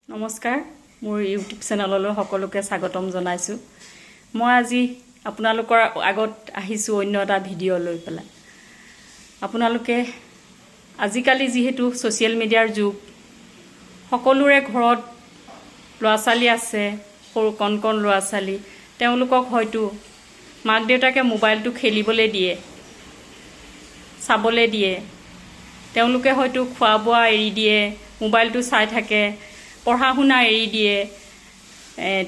নমস্কাৰ, মোৰ ইউটিউব চেনেললৈ সকলোকে স্বাগতম জনাইছোঁ। মই আজি আপোনালোকৰ আগত আহিছোঁ অন্য এটা ভিডিঅ' লৈ পেলাই। আপোনালোকে আজিকালি যিহেতু ছ'চিয়েল মিডিয়াৰ যুগ, সকলোৰে ঘৰত ল'ৰা ছোৱালী আছে, সৰু কণ কণ ল'ৰা ছোৱালী। তেওঁলোকক হয়তো মাক দেউতাকে মোবাইলটো খেলিবলৈ দিয়ে, চাবলৈ দিয়ে। তেওঁলোকে হয়তো খোৱা বোৱা এৰি দিয়ে, মোবাইলটো চাই থাকে, পঢ়া শুনা এৰি দিয়ে।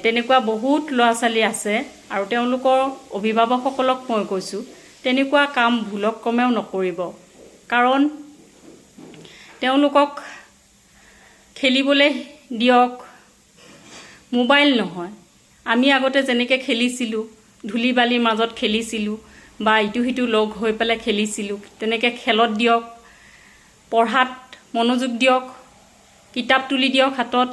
তেনেকুৱা বহুত ল'ৰা ছোৱালী আছে আৰু তেওঁলোকৰ অভিভাৱকসকলক মই কৈছোঁ, তেনেকুৱা কাম ভুলক ক্ৰমেও নকৰিব। কাৰণ তেওঁলোকক খেলিবলৈ দিয়ক, মোবাইল নহয়। আমি আগতে যেনেকৈ খেলিছিলোঁ, ধূলি বালিৰ মাজত খেলিছিলোঁ বা ইটো সিটো লগ হৈ পেলাই খেলিছিলোঁ, তেনেকৈ খেলত দিয়ক। পঢ়াত মনোযোগ দিয়ক, কিতাপ তুলি দিয়ক হাতত।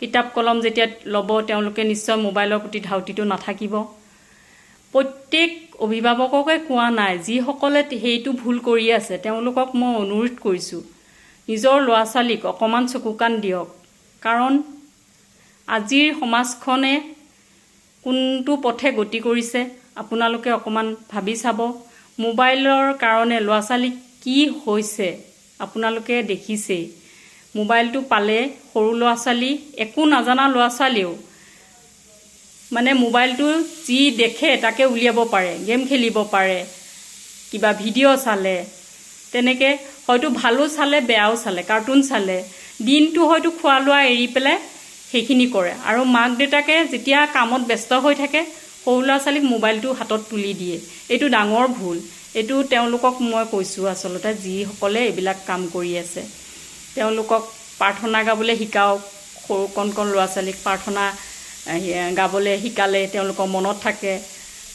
কিতাপ কলম যেতিয়া ল'ব তেওঁলোকে, নিশ্চয় মোবাইলৰ প্ৰতি ধাউতিটো নাথাকিব। প্ৰত্যেক অভিভাৱককে কোৱা নাই, যিসকলে সেইটো ভুল কৰি আছে তেওঁলোকক মই অনুৰোধ কৰিছোঁ, নিজৰ ল'ৰা ছোৱালীক অকণমান চকু কাণ দিয়ক। কাৰণ আজিৰ সমাজখনে কোনটো পথে গতি কৰিছে আপোনালোকে অকণমান ভাবি চাব। মোবাইলৰ কাৰণে ল'ৰা ছোৱালী কি হৈছে আপোনালোকে দেখিছেই। মোবাইলটো পালে সৰু ল'ৰা ছোৱালী, একো নাজানা ল'ৰা ছোৱালীয়েও মানে মোবাইলটো যি দেখে তাকে উলিয়াব পাৰে, গেম খেলিব পাৰে, কিবা ভিডিঅ' চালে, তেনেকৈ হয়তো ভালো চালে, বেয়াও চালে, কাৰ্টুন চালে, দিনটো হয়তো খোৱা লোৱা এৰি পেলাই সেইখিনি কৰে। আৰু মাক দেউতাকে যেতিয়া কামত ব্যস্ত হৈ থাকে, সৰু ল'ৰা ছোৱালীক মোবাইলটো হাতত তুলি দিয়ে। এইটো ডাঙৰ ভুল। এইটো তেওঁলোকক মই কৈছোঁ, আচলতে যিসকলে এইবিলাক কাম কৰি আছে, তেওঁলোকক প্ৰাৰ্থনা গাবলৈ শিকাওক। সৰু কণ কণ ল'ৰা ছোৱালীক প্ৰাৰ্থনা গাবলৈ শিকালে তেওঁলোকৰ মনত থাকে।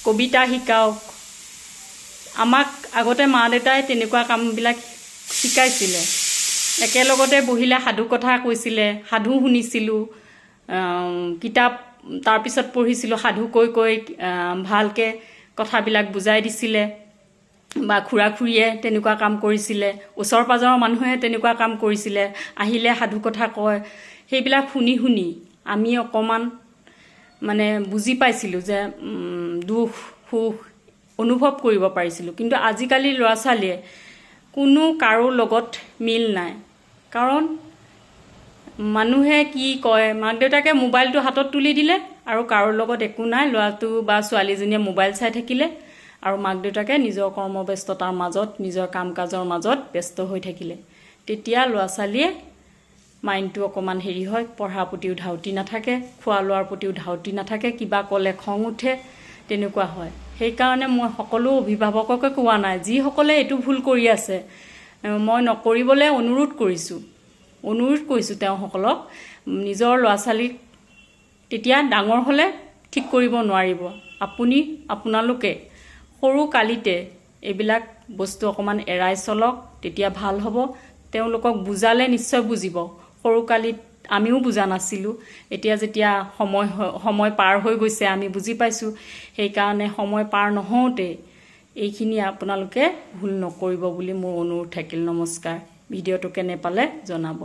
কবিতা শিকাওক। আমাক আগতে মা দেউতাই তেনেকুৱা কামবিলাক শিকাইছিলে। একেলগতে বহিলে সাধু কথা কৈছিলে, সাধু শুনিছিলোঁ, কিতাপ তাৰপিছত পঢ়িছিলোঁ। সাধু কৈ কৈ ভালকৈ কথাবিলাক বুজাই দিছিলে বা খুৰা খুৰীয়ে তেনেকুৱা কাম কৰিছিলে, ওচৰ পাজৰৰ মানুহে তেনেকুৱা কাম কৰিছিলে। আহিলে সাধু কথা কয়, সেইবিলাক শুনি শুনি আমি অকণমান মানে বুজি পাইছিলোঁ যে দুখ সুখ অনুভৱ কৰিব পাৰিছিলোঁ। কিন্তু আজিকালি ল'ৰা ছোৱালীয়ে কোনো কাৰো লগত মিল নাই। কাৰণ মানুহে কি কয়, মাক দেউতাকে মোবাইলটো হাতত তুলি দিলে আৰু কাৰো লগত একো নাই। ল'ৰাটো বা ছোৱালীজনীয়ে মোবাইল চাই থাকিলে আৰু মাক দেউতাকে নিজৰ কৰ্মব্যস্ততাৰ মাজত, নিজৰ কাম কাজৰ মাজত ব্যস্ত হৈ থাকিলে, তেতিয়া ল'ৰা ছোৱালীয়ে মাইণ্ডটো অকণমান হেৰি হয়, পঢ়াৰ প্ৰতিও ধাউতি নাথাকে, খোৱা লোৱাৰ প্ৰতিও ধাউতি নাথাকে, কিবা ক'লে খং উঠে, তেনেকুৱা হয়। সেইকাৰণে মই সকলো অভিভাৱককে কোৱা নাই, যিসকলে এইটো ভুল কৰি আছে মই নকৰিবলৈ অনুৰোধ কৰিছোঁ। অনুৰোধ কৰিছোঁ তেওঁসকলক, নিজৰ ল'ৰা ছোৱালীক তেতিয়া ডাঙৰ হ'লে ঠিক কৰিব নোৱাৰিব। আপোনালোকে সৰু কালিতে এইবিলাক বস্তু অকণমান এৰাই চলক, তেতিয়া ভাল হ'ব। তেওঁলোকক বুজালে নিশ্চয় বুজিব। সৰু কালিত আমিও বুজা নাছিলোঁ। এতিয়া যেতিয়া সময় পাৰ হৈ গৈছে, আমি বুজি পাইছোঁ। সেইকাৰণে সময় পাৰ নহওঁতে এইখিনি আপোনালোকে ভুল নকৰিব বুলি মোৰ অনুৰোধ থাকিল। নমস্কাৰ। ভিডিঅ'টো কেনে পালে জনাব।